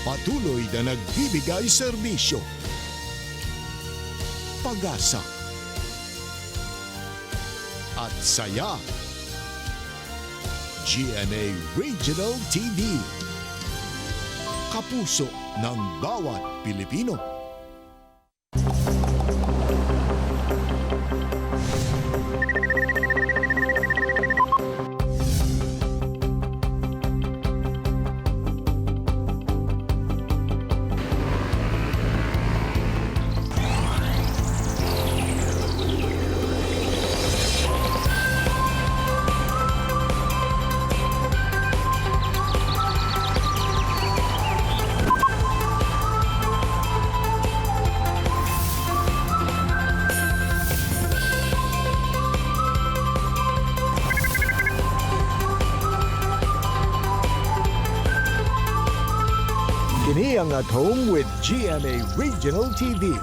Patuloy na nagbibigay serbisyo, pag-asa, at saya. GMA Regional TV. Kapuso ng bawat Pilipino. Kini ang At Home with GMA Regional TV.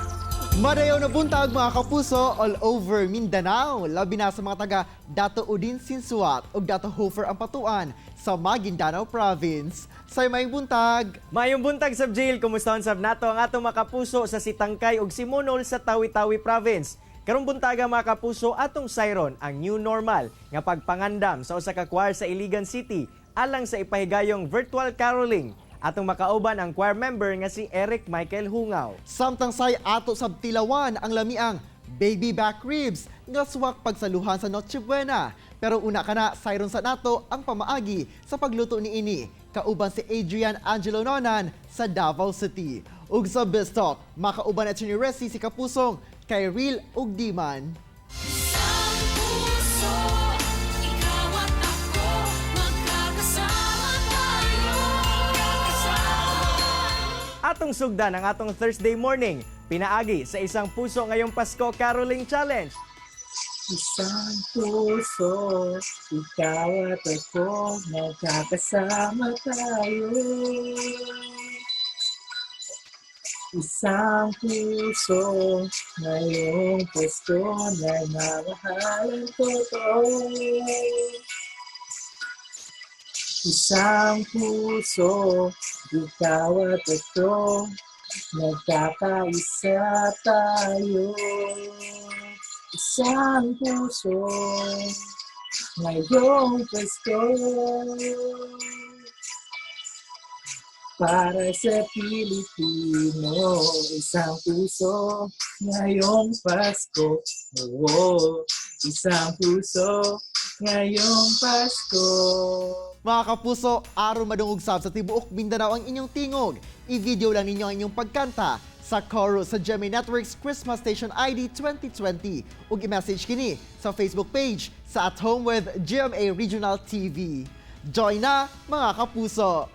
Madayaw na buntag, mga kapuso, all over Mindanao. Labi na sa mga taga Dato Udin Sinsuat ug Dato Hofer Ampatuan sa Maguindanao Province. Say maayong buntag. Mayong buntag sab, Jill, kumusta sab nato ang atong makapuso sa Sitangkay ug Simunol sa Tawi-Tawi Province. Karong buntaga, mga kapuso, atong sayron ang new normal nga pagpangandam sa usa ka choir sa Iligan City alang sa ipahigayong virtual caroling. Atong makauban ang choir member nga si Eric Michael Hungaw. Samtang say ato sab tilawan ang lamiang baby back ribs nga suwak pagsaluhan sa Noche Buena. Pero una kana, sayron sa nato ang pamaagi sa pagluto niini kauban si Adrian Angelo Nonan sa Davao City. Ug sa Bistalk, makauban at ni Resi si kapusong Kyril ug Diman. Isang puso, ikaw at ako, magkakasama tayo. Atong sugdan ang atong Thursday morning pinaagi sa Isang Puso Ngayong Pasko Caroling Challenge. Isang puso, ikaw at ako, magkakasama tayo. Isang puso, ngayong Pasko, nagmamahalan totoo. Isang puso, ikaw at ako, nagkakaisa tayo. Isang puso, ngayong Pasko. Para sa Pilipino, isang puso, ngayong Pasko. Oo, isang puso, ngayong Pasko. Mga kapuso, aron madungog sab sa tibuok Mindanao ang inyong tingog, i-video lang ninyo ang inyong pagkanta sa chorus sa GMA Network's Christmas Station ID 2020 ug i-message kini sa Facebook page sa At Home with GMA Regional TV. Join na, mga kapuso!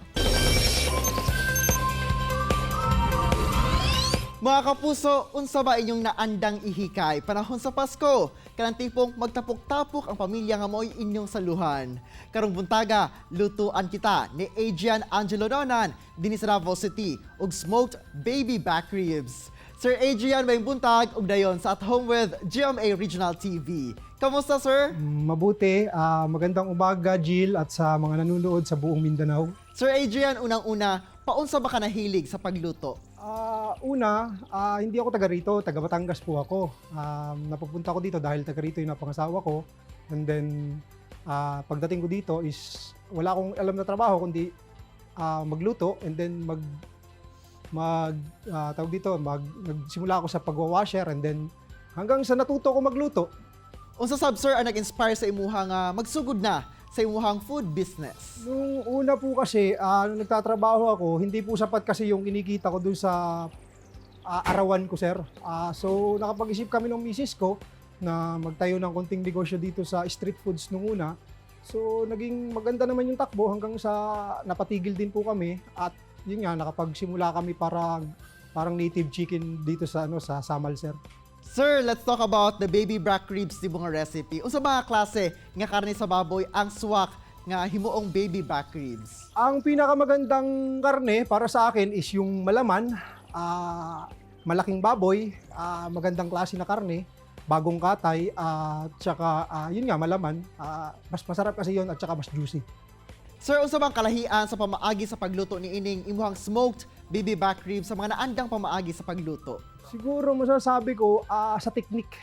Mga kapuso, unsa ba inyong naandang ihikay panahon sa Pasko? Kanang tipong magtapok-tapok ang pamilya nga mo'y inyong saluhan. Karong buntaga, lutuan kita ni Adrian Angelo Nonan dinhi sa Davao City og smoked baby back ribs. Sir Adrian, maayong buntag ug dayon sa At Home with GMA Regional TV. Kamusta, sir? Mabuti. Magandang umaga, Jill, at sa mga nanonood sa buong Mindanao. Sir Adrian, unang-una, paunsa ba ka nahilig sa pagluto? Una, hindi ako taga rito, taga Batangas po ako. Napupunta ako dito dahil taga rito yung napangasawa ko. And then, pagdating ko dito is wala akong alam na trabaho kundi magluto and then mag mag tawag dito, nagsimula ako sa pagwa-washer and then hanggang sa natuto ko magluto. Unsa sab, sir, ang nag-inspire sa imuha nga magsugod na sa imuhang food business? Nung una po kasi, nung nagtatrabaho ako, hindi po sapat kasi yung kinikita ko dun sa arawan ko, sir. So, nakapag-isip kami ng misis ko na magtayo ng konting negosyo dito sa street foods nung una. So, naging maganda naman yung takbo hanggang sa napatigil din po kami at yun nga, nakapagsimula kami parang native chicken dito sa ano sa Samal, sir. Sir, let's talk about the baby back ribs di mga recipe. Unsa mga klase nga karne sa baboy ang suwak nga himuong baby back ribs? Ang pinakamagandang karne para sa akin is yung malaman, malaking baboy, magandang klase na karne, bagong katay, at saka yun nga, malaman. Mas masarap kasi yun at saka mas juicy. Sir, unsa bang kalahian sa pamaagi sa pagluto ni ining imuhang smoked baby back ribs sa mga naandang pamaagi sa pagluto? Siguro masasabi ko sa technique.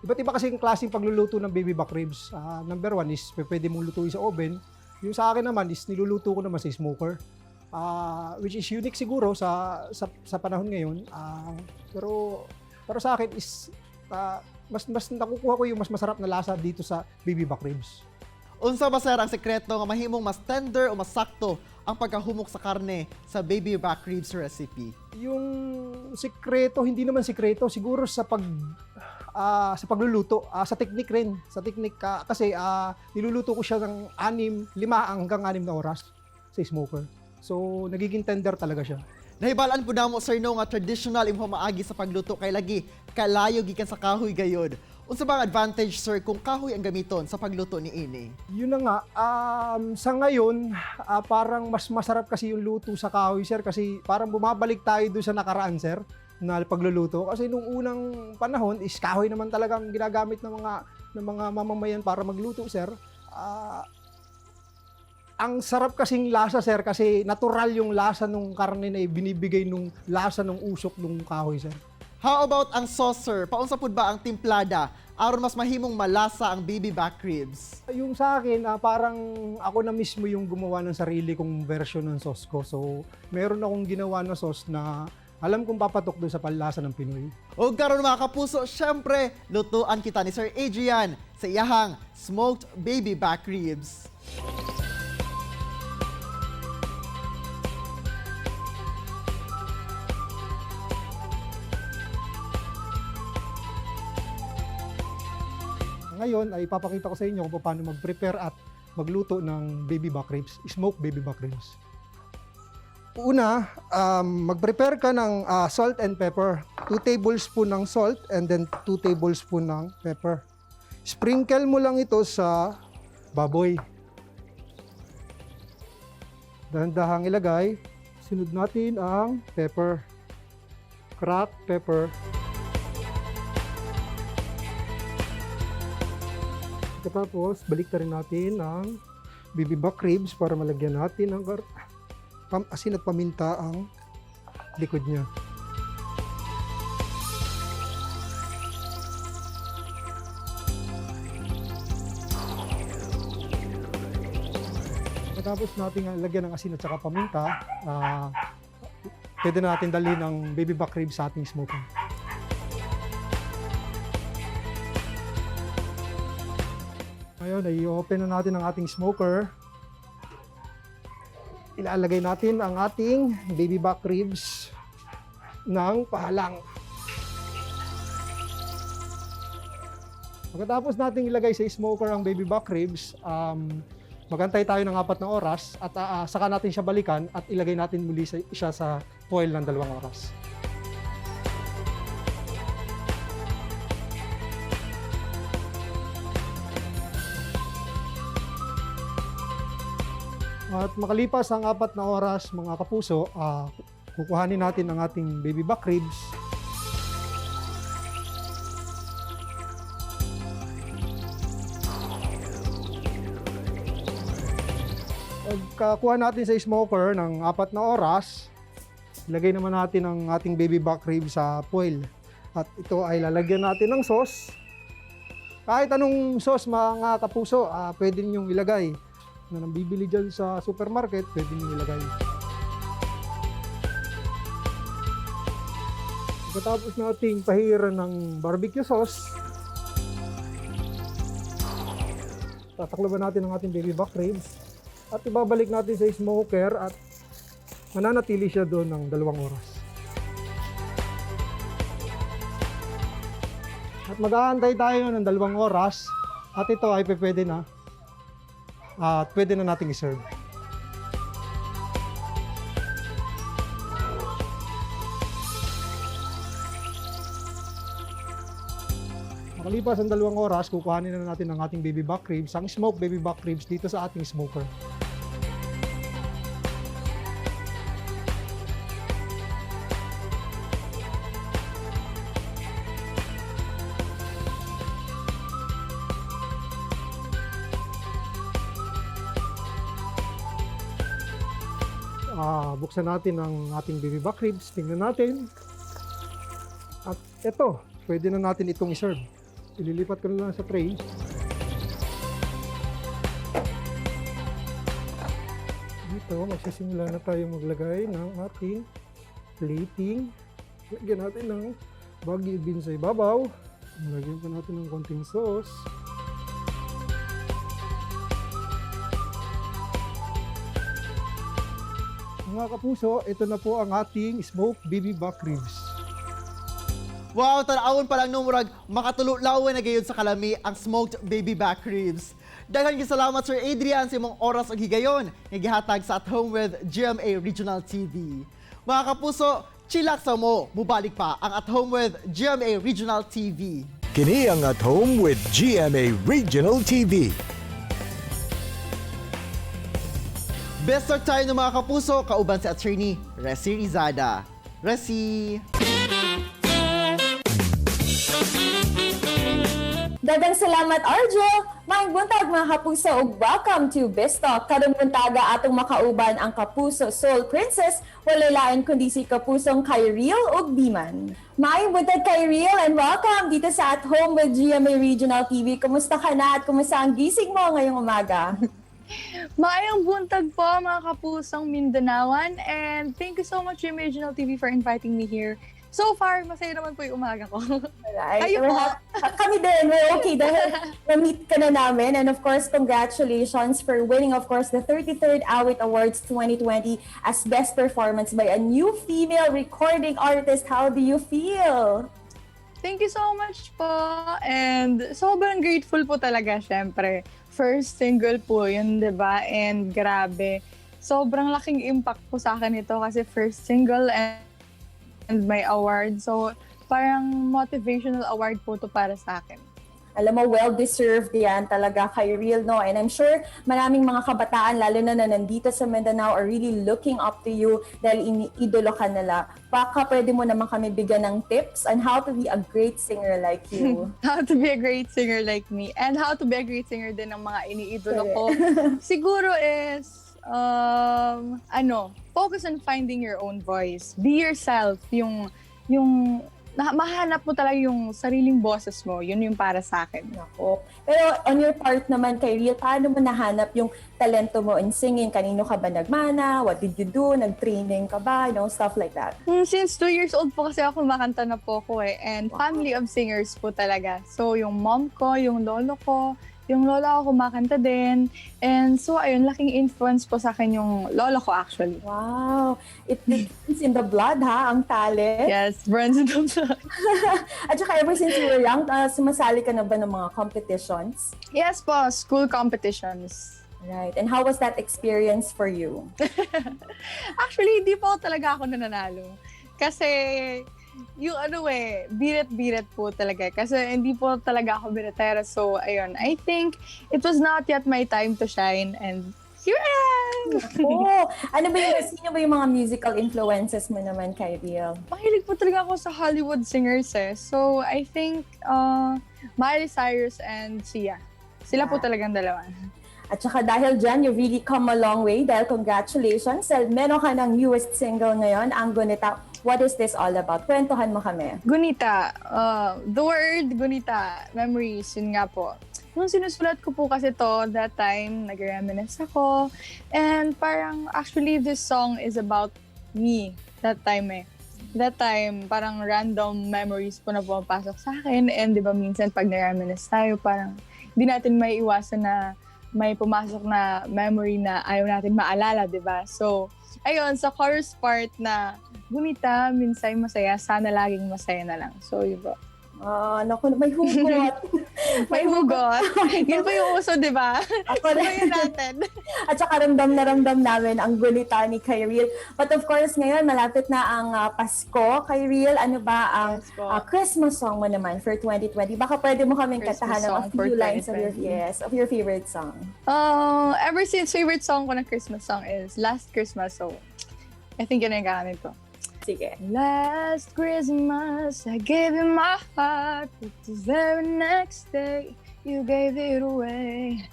Iba't iba kasi yung klaseng pagluluto ng baby back ribs. Number one is pwede mong lutuin sa oven. Yung sa akin naman is niluluto ko naman sa smoker. Which is unique siguro sa panahon ngayon. Pero pero sa akin is mas mas nakukuha ko yung mas masarap na lasa dito sa baby back ribs. Unsa ba, sir, ang sekreto nga mahimong mas tender o mas sakto ang pagkahumok sa karne sa baby back ribs recipe? Yung sikreto, hindi naman sikreto, siguro sa pagluluto, sa technique rin, sa technique kasi niluluto ko siya ng 5 hanggang 6 na oras sa smoker. So, nagiging tender talaga siya. Nahibalaan po namo, sir, no, nga traditional imong pamaagi sa pagluto kay lagi kalayo gikan sa kahoy gayod. Unsa ba ang advantage, sir, kung kahoy ang gamiton sa pagluto ni ini? Yun na nga, sa ngayon, parang mas masarap kasi yung luto sa kahoy, sir, kasi parang bumabalik tayo doon sa nakaraan, sir, na pagluluto. Kasi nung unang panahon is kahoy naman talagang ginagamit ng mga mamamayan para magluto, sir. Ang sarap kasing lasa, sir, kasi natural yung lasa nung karne na ibinibigay nung lasa nung usok nung kahoy, sir. How about ang sauce, sir? Paunsa pud ba ang timplada aron mas mahimong malasa ang baby back ribs? Yung sa akin, parang ako na mismo yung gumawa ng sarili kong version ng sauce ko. So, meron akong ginawa na sauce na alam kong papatok doon sa panlasa ng Pinoy. O karon, mga kapuso, syempre lutuan kita ni Sir Adrian sa iyahang smoked baby back ribs. Ngayon ay ipapakita ko sa inyo kung paano mag-prepare at magluto ng baby back ribs, smoked baby back ribs. Una, mag-prepare ka ng salt and pepper. 2 tablespoon ng salt and then 2 tablespoon ng pepper. Sprinkle mo lang ito sa baboy. Dahan-dahang ilagay. Sunod natin ang pepper. Cracked pepper. Pagkatapos, balik rin natin ang baby back ribs para malagyan natin ng asin at paminta ang likod niya. Pagkatapos natin lagyan ng asin at saka paminta, pwede na natin dalhin ang baby back ribs sa ating smoker. Ngayon, i-open na natin ang ating smoker. Ilalagay natin ang ating baby back ribs ng pahalang. Pagkatapos nating ilagay sa smoker ang baby back ribs, magantay tayo ng 4 na oras at saka natin siya balikan at ilagay natin muli siya sa foil ng 2 oras. At makalipas ang 4 na oras, mga kapuso, kukuhanin natin ang ating baby back ribs. Pagkakuha natin sa smoker ng 4 na oras, ilagay naman natin ang ating baby back ribs sa foil. At ito ay lalagyan natin ng sauce. Kahit anong sauce, mga kapuso, pwede ninyong ilagay na nabibili dyan sa supermarket, pwede nyo ilagay. Pagkatapos nating pahiran ng barbecue sauce, tatakloban natin ang ating baby back ribs at ibabalik natin sa smoker at mananatili siya doon ng 2 oras. At mag-aantay tayo ng 2 oras at ito ay pwede na at pwede na nating iserve. Makalipas ang 2 oras, kukuhanin na natin ang ating baby back ribs, ang smoked baby back ribs dito sa ating smoker. Buksan natin ang ating baby back ribs. Tingnan natin. At ito, pwede na natin itong iserve. Ililipat ko na lang sa tray. Dito, magsisimula na tayo maglagay ng ating plating. Lagyan natin ng Baguio beans sa ibabaw. Lagyan pa natin ng konting sauce. Mga kapuso, ito na po ang ating smoked baby back ribs. Wow, tan-awon pa lang no, murag makatululawan na gayud sa kalami ang smoked baby back ribs. Daghan gyud salamat, Sir Adrian, sa imong oras ug higayon nga gihatag sa At Home with GMA Regional TV. Mga kapuso, chillax sa mo, mubalik pa ang At Home with GMA Regional TV. Kini ang At Home with GMA Regional TV. Best start tayo ng mga kapuso, kauban si Attorney Resi Rizada. Resi! Daghang salamat, Arjo! Maayong buntag, mga kapuso, ug welcome to Biztalk. Karong buntaga atong makauban ang Kapuso Soul Princess, walay lain kundi si Kapusong Kyril ug Biman. Maayong buntag, Kyril, and welcome dito sa At Home with GMA Regional TV. Kumusta ka na at kumusta ang gising mo ngayong umaga? Maayong buntag po, mga kapusong Mindanaoan, and thank you so much, GMA Regional TV, for inviting me here. So far, masaya naman po yung umaga ko. Alright. Kayo We're po? Kami din, we're okay dahil na-meet ka na namin. And of course, congratulations for winning, of course, the 33rd Awit Awards 2020 as Best Performance by a New Female Recording Artist. How do you feel? Thank you so much po and sobrang grateful po talaga, syempre. First single po yun, di ba? And grabe, sobrang laking impact po sa akin ito kasi first single and may award. So, parang motivational award po to para sa akin. Alam mo, well-deserved yan talaga, Kyril, no? And I'm sure maraming mga kabataan, lalo na na nandito sa Mindanao, are really looking up to you dahil iniidolo ka nila. Baka pwede mo naman kami bigyan ng tips on how to be a great singer like you. How to be a great singer like me and how to be a great singer din ng mga iniidolo ko. Siguro is ano, focus on finding your own voice. Be yourself, yung mahanap mo talaga yung sariling boses mo. Yun yung para sa akin. Nako. Pero on your part naman, Kyril, paano mo nahanap yung talento mo in singing? Kanino ka ba nagmana? What did you do? Nag-training ka ba? Stuff like that. Since 2 years old po kasi ako, kumakanta na po ako eh. And family of singers po talaga. So yung mom ko, yung lolo ko, yung lola ko kumakanta din. And so ayun, laking influence po sa akin yung lolo ko actually. Wow. It runs in the blood, ha? Ang talent. Yes, runs in the blood. At saka ever since you were young, sumasali ka na ba ng mga competitions? Yes po, school competitions. Right. And how was that experience for you? Actually, hindi po talaga ako nananalo. Kasi, yung ano eh, birit-birit po talaga. Kasi hindi po talaga ako biritera. So, ayun, I think it was not yet my time to shine. And here I am! Oh, sino ba yung mga musical influences mo naman, Kyril? Mahilig po talaga ako sa Hollywood singers eh. So, I think Miley Cyrus and Sia. Sila po talagang dalawa. At saka dahil dyan, you really come a long way dahil congratulations. Dahil meron ka ng newest single ngayon, ang Gunita. What is this all about? Kwentuhan mo kami. Gunita, the word Gunita, memories, yun nga po. Nung sinusulat ko po kasi to, that time, nag-reminisce ako. And parang, actually, this song is about me that time eh. That time, parang random memories po na pumapasok sa akin. And di ba minsan pag na-reminisce tayo, parang hindi natin maiiwasan na may pumasok na memory na ayaw natin maalala, di ba? So, ayun, sa chorus part na "Gunita, minsay masaya, sana laging masaya na lang." So, yun po. Ah, naku, may hugot. May hugot. Yun po yung uso, di ba? Ako rin. Sabayan natin. At saka ramdam na ramdam namin ang gunita ni Kyril. But of course, ngayon malapit na ang Pasko. Kyril, ano ba ang Yes po. Christmas song mo naman for 2020? Baka pwede mo kaming Christmas kantahan ng a song for few lines of your 2020. yes, of your favorite song. Ever since, favorite song ko na Christmas song is Last Christmas. So, I think yun yung gamit ko. Sige. Last Christmas, I gave you my heart, but the very next day, you gave it away.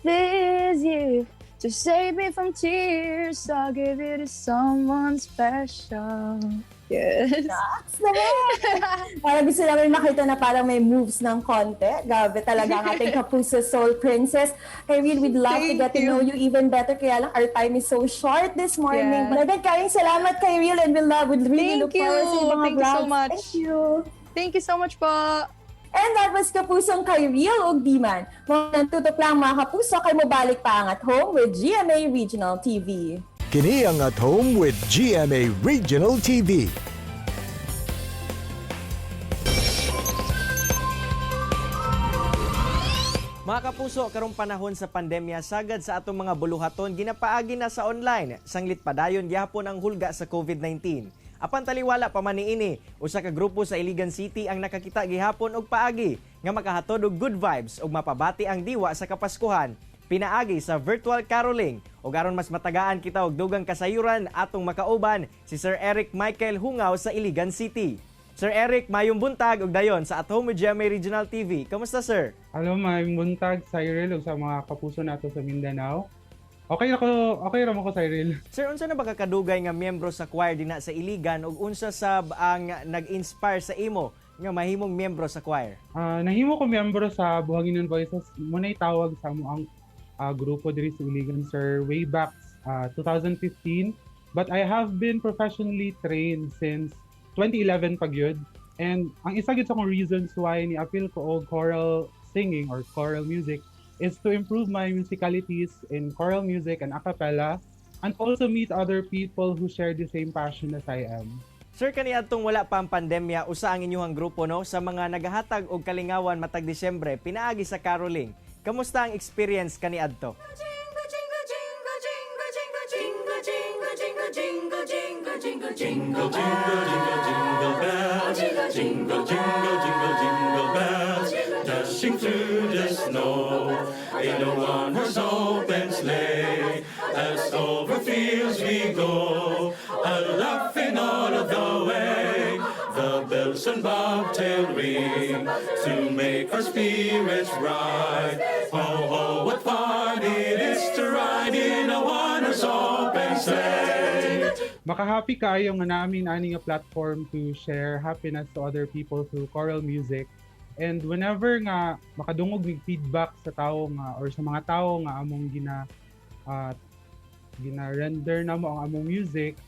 This year, To save me from tears, I'll give it to someone special. Yes. Naks naman! Parang gusto namin makita na parang may moves ng konti. Grabe talaga ang ating Kapuso Soul Princess. Kyril, we'd love to Thank get to you. Know you even better. Kaya lang, our time is so short this morning. Yeah. But again, Karing, salamat, Kyril, and we'd really Thank look forward sa you. iyong mga Thank you so vlogs. much. Thank you. Thank you so much po. And that was Kapusong Kyril ug Diman. Mga tutok lang, mga kapuso, kay mobalik pa ang At Home with GMA Regional TV. Kini ang At Home with GMA Regional TV. Mga kapuso, karong panahon sa pandemya, sagad sa atong mga buluhaton ginapaagi na sa online. Sanglit padayon gihapon ang hulga sa COVID-19. Apan taliwala pa man niini, usa ka grupo sa Iligan City ang nakakita gihapon og paagi nga makahatod og good vibes ug mapabati ang diwa sa Kapaskuhan pinaagi sa virtual caroling. Ug aron mas matagaan kita og dugang kasayuran, atong makauban si Sir Eric Michael Hungaw sa Iligan City. Sir Eric, mayong buntag ug dayon sa At Home with GMA Regional TV. Kamusta, sir? Hello, maayong buntag, Cyril, ug sa mga kapuso nato sa Mindanao. Okay ako, okay ra mo ko, Cyril. Sir, unsa na ba ka kadugay nga miyembro sa choir dinha sa Iligan ug unsa sab ang nag-inspire sa imo nga mahimong miyembro sa choir? Nahimo ko miyembro sa Buhanginan Voices, muna'y tawag sa amo ang grupo diri sa Iligan, sir, way back 2015. But I have been professionally trained since 2011 pa gyud. And ang isa gyud sa akong reasons why ni appeal ko og choral singing or choral music is to improve my musicalities in choral music and a cappella and also meet other people who share the same passion as I am. Sir, kaniadtong wala pa ang pandemya, usa ang inyong grupo, no, sa mga nagahatag og kalingawan matag Disyembre pinaagi sa caroling. Kamusta ang experience kaniadto? Jingle, jingle, jingle, jingle, jingle, jingle, jingle, jingle, jingle, jingle, jingle, Jingle, jingle, jingle bells. Jingle, jingle, jingle, jingle bells. Dashing through the snow in a one-horse open sleigh. As over fields we go, a laughing all of the way. The bells on bobtail ring to make our spirits bright. Ho, ho, what fun it is to ride in a one-horse open sleigh. Makahappy kaayo nga namin ani nga platform to share happiness to other people through choral music. And whenever nga makadungog mig feedback sa tao nga or sa mga tao nga among gina render namo ang among music,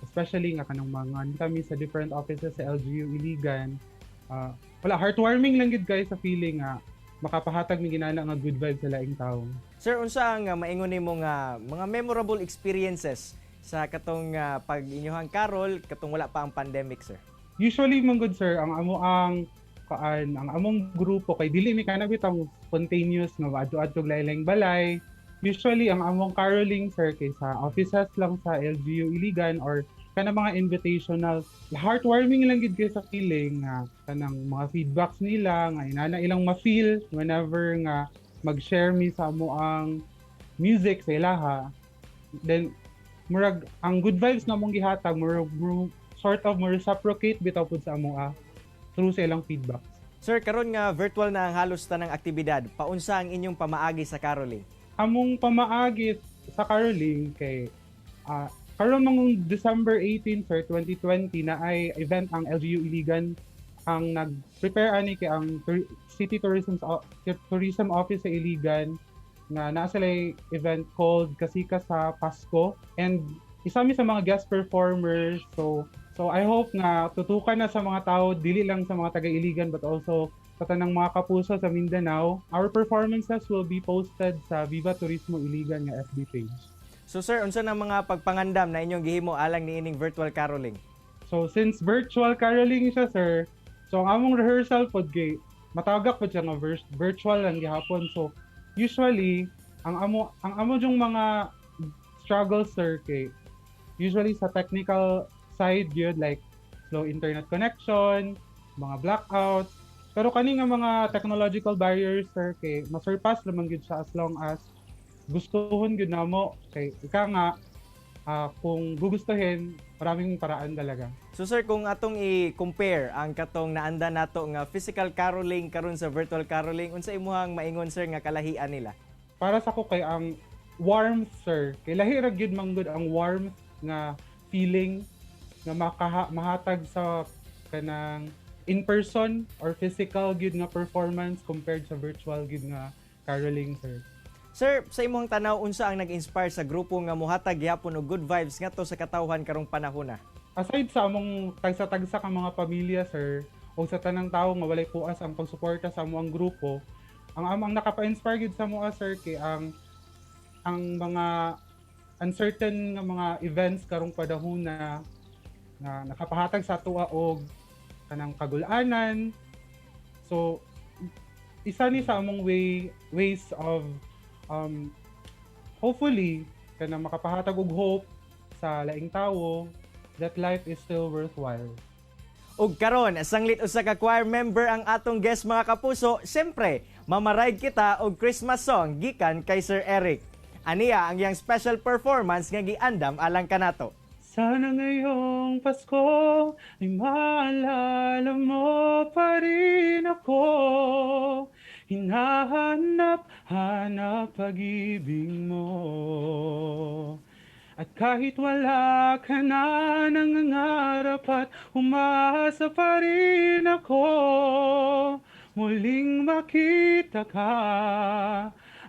especially nga kanang mga kami sa different offices sa LGU Iligan, wala, heartwarming lang gid kaayo sa feeling nga makapahatag mi ginana nga good vibes sa laing tao. Sir, unsa ang maingon nimo nga mga memorable experiences sa katong pag inyuhang carol katong wala pa ang pandemic, sir? Usually man good, sir, ang amo ang kaan ang among grupo kay dili mi kana bitang spontaneous nga maadto-adto lain balay. Usually ang among caroling, sir, kay sa offices lang sa LGU Iligan or kana mga invitational. Heartwarming lang gid kay sa feeling nga kanang mga feedbacks nila nga inana ilang ma-feel whenever nga mag-share mi sa amo ang music sa ilaha. Then murag ang good vibes nga among gihatag murag sort of mo reciprocate bitaw pud sa amo through sa ilang feedbacks. Sir, karon nga virtual na ang halos tanang aktibidad, paunsa ang inyong pamaagi sa caroling? Among pamaagi sa caroling kay karon mong December 18, sir, 2020, na ay event ang LGU Iligan. Ang nag-prepare ani kay ang City Tourism Office sa Iligan nga naa sila event called Kasika sa Pasko and isa mi sa mga guest performers. So I hope nga tutukan na sa mga tao, dili lang sa mga taga Iligan but also sa tanang mga kapuso sa Mindanao. Our performances will be posted sa Viva Turismo Iligan nga FB page. So sir, unsa na mga pagpangandam na inyong gihimo alang niining virtual caroling? So since virtual caroling siya, sir, so ang among rehearsal pod kay matagak pod siya nga virtual lang gihapon. So usually ang amo yung mga struggles, sir, kay usually sa technical side yun, like slow internet connection, mga blackouts. Pero kani nga mga technological barriers, sir, kay masurpass naman gyud siya as long as gustuhon gyud namo, kay ika nga kung gugustuhin, maraming paraan talaga. So sir, kung atong i-compare ang katong naanda nato nga physical caroling karon sa virtual caroling, unsa imuhang maingon, sir, nga kalahian nila? Para sa ko kay ang Warmth, sir. Kay lahi ra gyud manggod ang warmth nga feeling nga mahatag sa kanang in person or physical gyud nga performance compared sa virtual gyud nga caroling, sir. Sir, sa imong tanaw, unsa ang nag-inspire sa grupo nga mohatag gyapon og good vibes ngadto sa katawhan karong panahon na? Aside sa among tagsa-tagsa ka mga pamilya, sir, o sa tanang tawo nga walay puas ang pagsuporta sa among grupo, ang amang nakapa-inspire gyud sa amoa, sir, kay ang mga uncertain nga mga events karong panahon na nga nakapahatag sa atoa og kanang kagulanan. So isa ni sa among ways of hopefully kanang makapahatag og hope sa laing tawo that life is still worthwhile. Ug karon, sanglit usa ka choir member ang atong guest, mga kapuso, siyempre, mamarayg kita og Christmas song gikan kay Sir Eric. Aniya ang iyang special performance nga giandam alang kanato. Sana ngayong Pasko ay maalala mo pa rin ako. Hinahanap, hanap pag-ibig mo. At kahit wala ka na, nangangarap at umaasa pa rin ako. Muling makita ka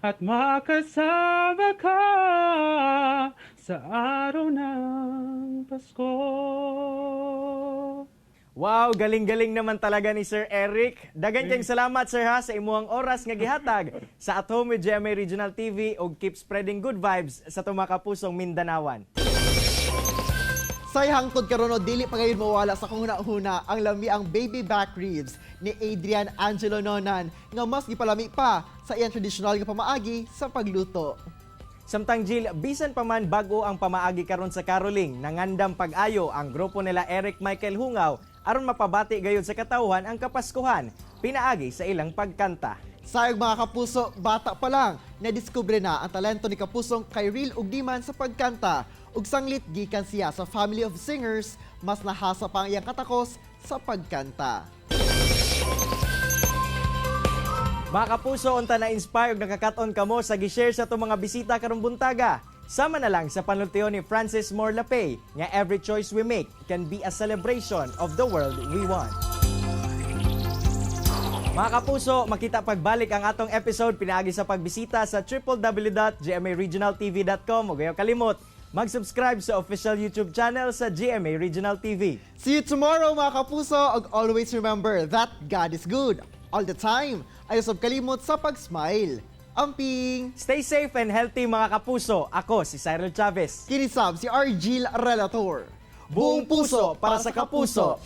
at makasama ka sa araw ng Pasko. Wow, galing-galing naman talaga ni Sir Eric. Daghan kayong salamat, sir, ha, sa imuhang oras nga gihatag sa At Home with GMA Regional TV ug keep spreading good vibes sa atong mga kapusong Mindanawan. Say hangtod karon no, dili pa gayud mawala sa akong huna-huna ang lami ang baby back ribs ni Adrian Angelo Nonan nga mas gipalami pa sa iyang tradisyonal nga pamaagi sa pagluto. Samtang Jill, bisan pa man bago ang pamaagi karon sa caroling, nangandam pag-ayo ang grupo nila Eric Michael Hungaw aron mapabati gayud sa katawhan ang Kapaskuhan, pinaagi sa ilang pagkanta. Sayog, mga kapuso, bata pa lang, nadiskubre na ang talento ni kapusong Kyril Ugdiman sa pagkanta. Ug sanglit gikan siya sa family of singers, mas nahasa pa ang iyang katakos sa pagkanta. Mga kapuso, unta na-inspire ug nakakaton kamo sa gi-share sa atong mga bisita karong buntaga. Sama na lang sa panultiyon ni Francis Moore Lappé nga every choice we make can be a celebration of the world we want. Mga kapuso, makita pagbalik ang atong episode pinaagi sa pagbisita sa www.gmaregionaltv.com ug ayaw kalimot mag-subscribe sa official YouTube channel sa GMA Regional TV. See you tomorrow, mga kapuso, ug always remember that God is good all the time. Ayaw sab kalimot sa pag-smile. Amping! Stay safe and healthy, mga kapuso. Ako si Cyril Chavez. Kini sab si Argil Relator. Buong puso para sa kapuso.